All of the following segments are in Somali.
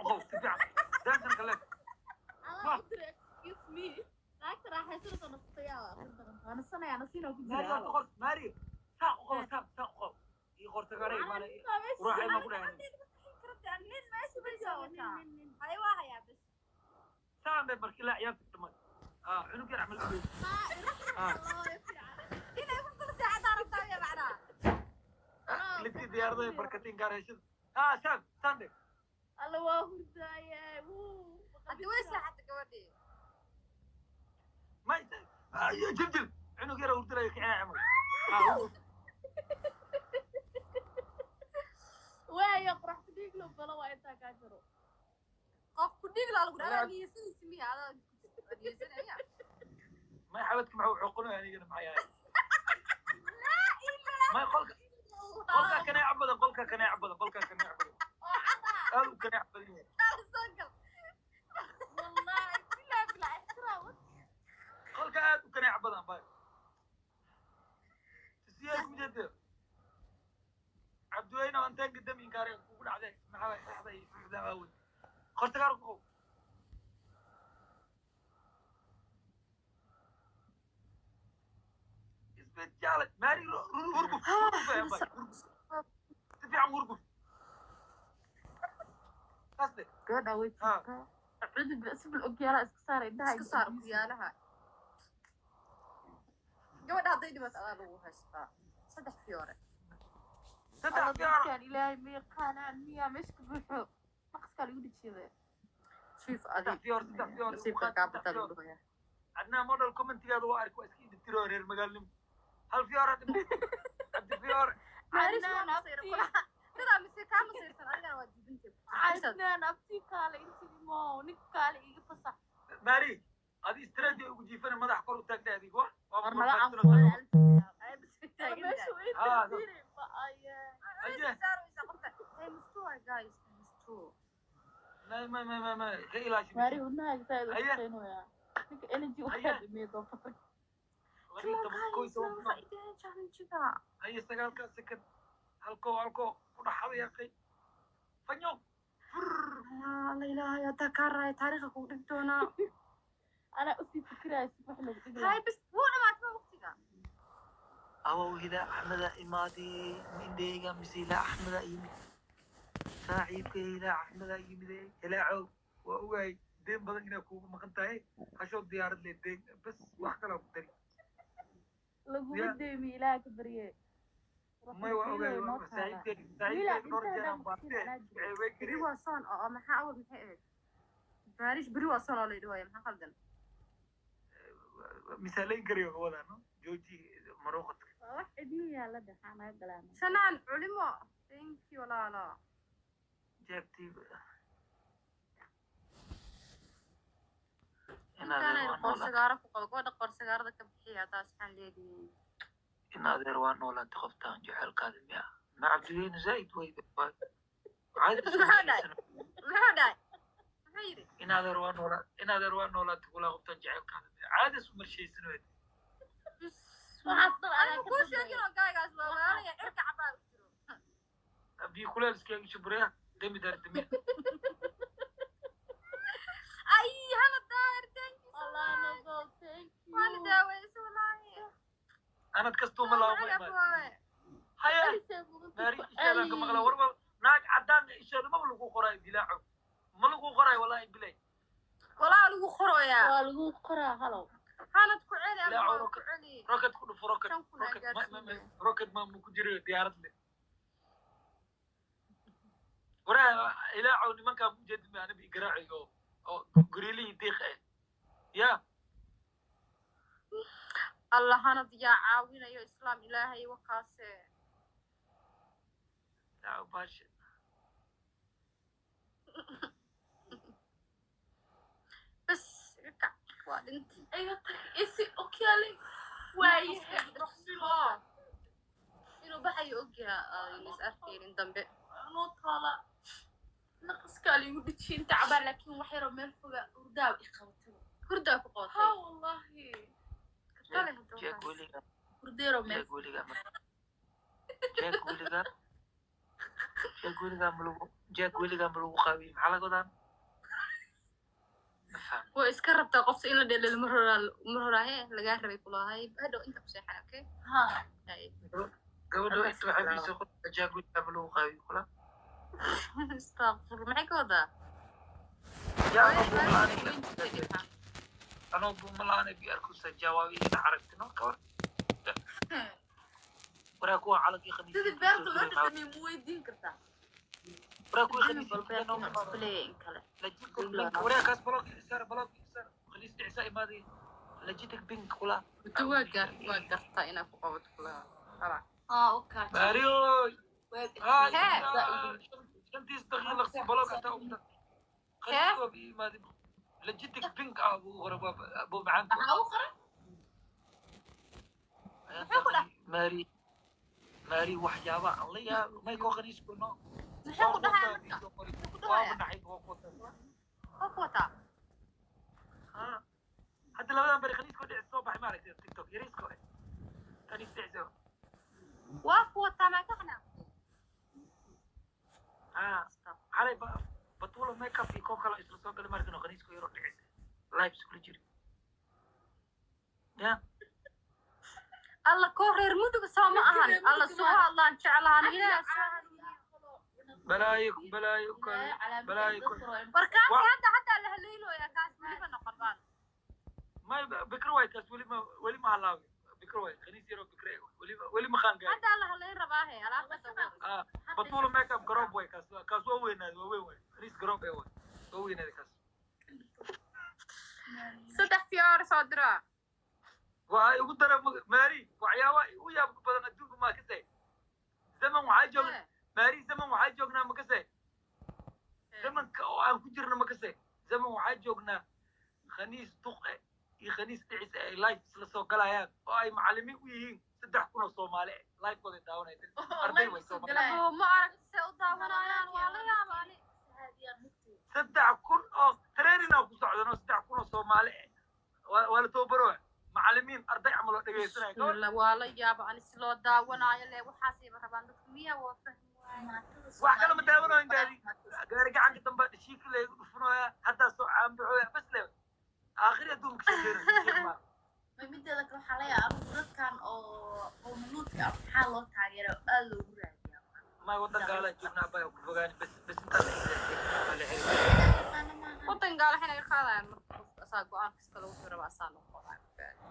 Qabo, si fiican daankan kale. Adaa u diray, excuse me. Naagta raaxaysanaysa, nasatayaa waa akhrin badan. Waa nasanayaa, nasiinoo ku Maari jira. Horta qor Maari, saa u qabo, saa saa u qabo iyo qortagaray maana ruuxay ma ku dhahay. Nin meesha ma joogo, nin hay waa hayaa bas. Saan bay marka ilaa ciyaarta dhammaad ah cunug yar camal u dhow ah. Inay ku dul seexataa rabtaa miya macnaha? Lidii diyaarada barkatiin gaar heshada ah saan saan dhe. Alla waa hurdaaye. Wuu. Haddi way seexatay gabadhii. May jiljil cunug yar hurdirayo kicina camal ah. Waayo qorax ku dhiig loo balo waa intaa kaa jiro. Qof ku dhiig laa lagu dhahaa niyeysanaysa miya? Adaa niyeysanaya. May xabadka maxuu xoqonaya anigana maxay ahay? May qolka kaneeca badan, qolka kaneeca badan, qolka kaneeca badan, aad u kaneeca badan yahay. Soo gal. Wallahi bilaa bilaa ixtiraam. Qolka aad u kaneeca badan bay tusiyay ku jeeda Cabdiweyne oo anteenka dam inkaare kugu dhacday maxaa waay xexda iyo fuxda aawod qortagaar ku qow isbedjaale Maari hurguf hurguf bay hurguf si fiican hurguf saas de. Gabadha way Ha. jirtaa. Cudub sibil ogyaala iska saara indhaha. Iska saar okuyaalaha. Gabadha hadday dhimato adaa lagu haystaa saddex fiyoore. Saddex Alla fiyaaro. Dadkaan ilaahay ma yaqaanaan miyaa meesha ka buuxo naqaskaa lagu dhijiyada. Jiif. Saddex Adi fiyoor, saddex fiyoor. Nasiibka kaa bataa lagu dhahayaa. Adnaa model commentigaada waa ark, waa iska indhitiro reer magaalnimo. Hal fiyoora dhimo Cabdi fiyoore. Cadnaan abti. Dadaa mise kaa masiirsan adigana waa diidantay. Cadnaan abti, kaale intii imo ninka kaale iga fasax. Maari adi istraati ugu jiifana madax kor u taagtay adig wa waa. War naga Taagan. Meesha way Ah, tartiinay ma aye. Aye. May may may may may ka ilaashi. Maari wadnaha saaid u Aye. shaqeynayaa ninka energy u Aye. kaa dhimiyay doonta. 12, 11. Haye, sagaalkaa second halkoo halkoo ku dhaxada yaqay fanyo fur. Alla ilaahay haddaa kaa raaya taariikha kugu dhigi doonaa. Anaa usii fikiraya si wax lagu dhigi Hay lahaa. Bas wuu dhamaatay waqtiga. Awow hida Axmeda imaadey mindheyga mise ilaa Axmeda yimid saaxiibkay ilaa Axmeda yimid hilaacow waa ogaay deen badan inaa kuugu maqan tahay hashood diyaarad le deen bas wax kalaa ku dari. Laguma Ya. deemi ilaaha ka barye. May waa ogaay Noo waa taala. saaxiibkay Wiilaa saaxiibkay dhowr inta jeer aan haddaan baartee anaa jiro. way Beri geliyeen. waa soon oo maxaa awal maxay ahayd baarish beri waa soon oo la yidhi waaya maxaa qaldan? Misaalayn karayo ka wadaa no jooji maruuqadka. Waa wax cidmi yaala dhaxaa naga galaan. Shanaan culimo, thank you walaalo. Jeegtii. Intaanay qoorsagaaro ku qabo gabadha qoorsagaarada ka bixiya haddaa saxaan leedihiin. In adeer waa noolaatay qoftaan jecelkaada miya ma Cabdiweyne zaaid way caadi isku Maxaa dhahay? heshiisana. Muxuu dhahay? Muxuu yidhi? In adeer waa noolaa, in adeer waa noolaatay kulaa qoftaan jecelkaada miya caadi isku marshaysan way. Waxaas dhan anaa Anigu ka kuu dambeeya. sheegin oo gaaygaas waa walaalaya cirka cabaa u jiro. Biyo kuleel iskaga shuburaya demi daar demi. Ay hana daar, thank you so Allah much. no, thank you. Waana daaweysa walaahi. Anad kastuuma laama Lacag imaan. waaye. Haya. Alisee mudan Maari ku isheedan ka ali. Maqla warba naag caddaan isheeda maba lagu qorayo dilaaco ma lagu qorayo wallahi bilay. Walaa lagu qoroyaa. Waa lagu qoraa halow. Hanad ku celi ama Ilaa waa rocket. ku celi. Rocket ku dhufo rocket. 5,000 aan rocket ma ma ma gaarsiinaya. Rocket ma ku jiro diyaarad le waraa ilaacow nimankaa ujeedin ba aniba igaraaci oo goriilihii diiq eh ya. Allah hanad yaa caawinayo islaam ilaahay wakaase. Ilaacow baashe. Bas iga kac waa dhintay. Iga tag isi okyaalay waayahe. Inuu baxayo ogyaha ayna is arkaynin dambe. Noo taala naqaskaa liigu dhijiyay inta cabaa laakiin wax yaroo meel foga hurdaa i qabatay. Hurdaa ku Ha qootay. Wallahi. Kale hadda Jeeg waxaas. weliga. Hurdeeroo meel. Jeeg weliga jeeg weliga jeeg weliga ma lagu jeeg weliga ma lagu qaabiyo maxaa laga wadaa? Ma fahmin. Way iska rabtaa qofta in la dheelelo. Mar horaa, mar horaa hee lagaa rabay kulahay hadhow inta ku seexan, okay? Ha. Hay. Gabadha inta waxay biisoo qorta jaagujaaba lagu qaabiyo kula. Astaqfir, maxay ka wadaa? Yaa anoo buuma la-aan, anoo buuma la-aan bi arkusa jawaabi ina aragtino kawar waraa kuwa calankii Sidii khaniisiinta beerta soo loo diray maxaa dhadhamiyo mu weydiin kartaa? Waraa kuwa Dimi bal khaniisiinta beerka noo inuu imaado. isku in kale. Legitic pink, waraa kaas block isaar, block isaar, khaniis dhicisa imaaday, legitic pink kula. Muddo waa gaar, waa gartaa inaad ku qabato kulaha halac. Ah, okay. Mario. Hee. Shantiis daqiiq laqsi block hataa ugta. Hee. Khaniis waa bi imaaday, legitic pink ah buu qoray, buu macaanku. Maxaa u qoran? Muxuu ku dhahay? Maari, maari, waxyaaba aan la yaabo may koo khaniisku no. Muxuu ku dhahayaa marka? Muxuu ku Waaba dhahayaa? Naxay waa ku wataa. Waa ku wataa. Hadda labadan beri khaniisko dhicis soo baxay, maaragtay, TikTok yariisko eh khaniis dhiciso. Waa ku wataa, maa ka xanaaqday? Xalay batuula makeup iyo koo kale isla soo galay markan oo khaniisko yaroo dhicis live iskula jiri ya. Alla, koo reer Mudug soo ma ahan? Alla, soo hadlaan jeclaan, Ilaah soo hanuuniyo. Balaayo, balaayo kale, balaayo kale. Warkaasi hadda haddaa la haleynooyaa, kaas weliba noqon baan. May, bikro waay kaas, weli ma, weli ma halaawi, bikro waay, khaniis yaroo bikre weli, weli ma qaan gaari. Haddaa la haleyn rabaahe alaabta. Batuula makeup garoob waay kaas, kaas waa weynaaday, waa weyn waay, khaniis garoob ee waay, waa weynaaday kaas. Saddex fiyoore soo diraa. Waxaa igu dara maari waxyaaba igu yaabka badan adduunka maa kasay. Zaman waxaa joogna, maari, zaman waxaa joognaa ma kasay, zamanka oo aan ku jirno ma kasay. Zaman waxaa joognaa khaniis duqe iyo khaniis dhicis ay live isla soo galayaan oo ay macallimiin u yihiin 3000 oo Soomaali ah livekooda daawanaya, arday way Soomaali. Abuu, ma arag se u daawanayaan, waa la yaabaani. 3000 oo training ku socdan oo 3000 oo Soomaali ah waa la tababaro, macallimiin arday camal oo dhegaysanaya gabadh. Bismillah, waa la yaaba ani si loo daawanaayo le, waxaasayba rabaan dadka miya? Waa fahmi waaye. Wax kale ma daawanayo, gaari gaari gacanka dambe dhashiika laygu dhufanaya, haddaa soo caanbaxoya bas le aakhiri adduunka kasoo jeena. Mideeda kale waxaa laga yaabaa anigu dadkan oo qowmuluudka ah maxaa loo taageera oo aad loogu raadiyaa? May, wadan gaala joognaa baa ku fogaani, bas bas intaas la xiri. Wadan gaala waxay naga qaadayaan marka qofka asaa go-aan kasta lagu raba asaa noqonaya,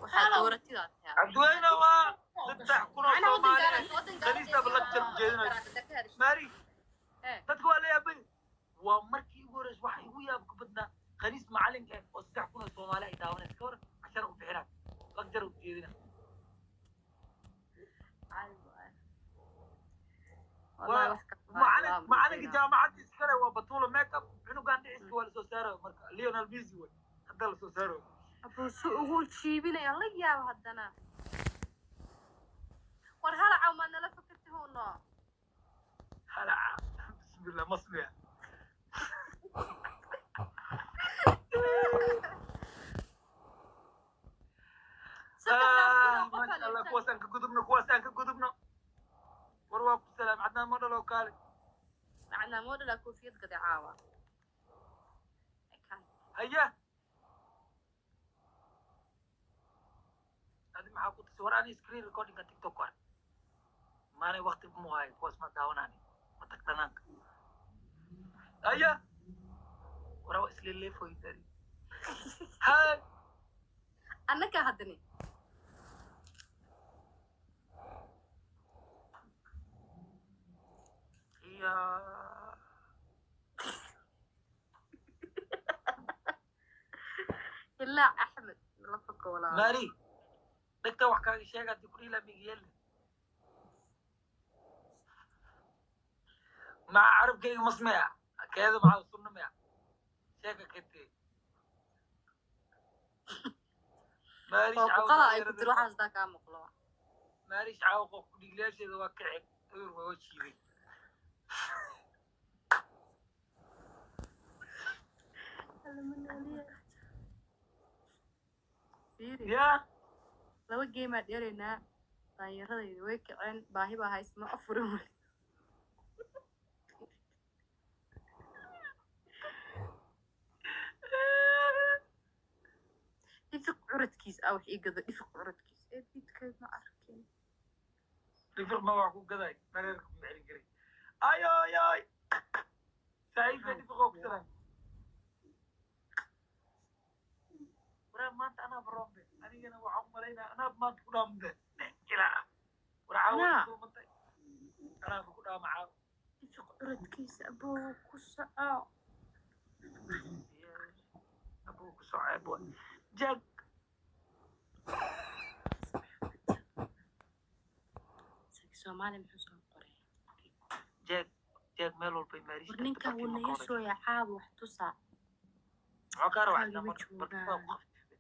waxaa dooratida tahay. Cabdiweyne waa 3000 oo Macnaha wadan Soomaali gaala ah wadan gaala khaniista ba lecture u jeedinayo. Maari, dadka waa la yaabay, waa markii ugu horreysay waxa igu yaabka badnaa khaniis macalin ah oo 3000 oo Soomaali ay daawanaysa ka waran, cashar u bixinaa, lecture u jeedina. Macalin, macalinka jaamacadda iskale waa Batuula makeup, cunugan dhiciska waa lasoo saarayo marka Lionel Messi way hadda lasoo saarayo. Abuu, su ugu jiibinaya la yaabo haddana. War halacaw, maad nala fakarti huno? Halaca, bismillah, masmiya. Saddexdaas kun oo qof Maasha aa la Allah, kuwaas aan ka gudubno, kuwaas aan ka gudubno. War waa ku salaam, Cadnaan ma dhalo kaale. Macnaa moodhala koofiyad gaday caawa. Haya, adi maxaa ku tusay? War ani screen recordingka TikTok ku ark maanay, waqti mu hayo, kuwaas ma daawanaani, ma tagtanaanka. Haya, war waa isleeleefoydari hay. Annaka haddani. Iya. Ilaa Axmed la fako walaa. Mari, dhegta wax kaaga sheega hadii kudhihi lahaa migiyelle maca carabkayga masmaya keeda maxaa sunna maya sheeka kete. Maarish. Oo kuqala ay ku tiri waxaas daa kaa maqlo. Maarish caawa qof kudhiiglayaasheeda waa kacen eber, waa jiiday. Fiiri. Ya. Laba geemaa dheeraynaa, daanyaradayda way kaceen, baahi baa haysa, ma afurin weli. Curadkiis ah wax ii gado, Dhifiq curadkiis ee bidkeed ma arkin. Dhifiq ma wax ku gaday, dhareerka kuma celin karay. Ay ay ay, saaxiibka Dhifiq oo ku salaan. Waraa maanta anaa baroombe, anigana waxaan u malaynaa anaa maanta ku dhaambe ilaa war caawa. Anaa? Duumantay, anaaba ku dhaama caawa. Dhifiq curadkiisa, aboo, ku soco. Abuu, ku soco, abuu jag. Soomaali muxuu soo qoray? Jag jag meel walbay maariis. War ninkan wuu naga sooya caawa, wax tusaa. Muxuu kaa rabaa? Kaaga ma Barkimaa ku joogaan. khafiifay.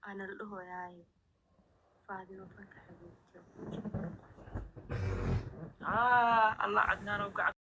Ana la dhahoyaayo Faadimo fanka xabiibti. Ah, Allah, Cadnaan oo gacan.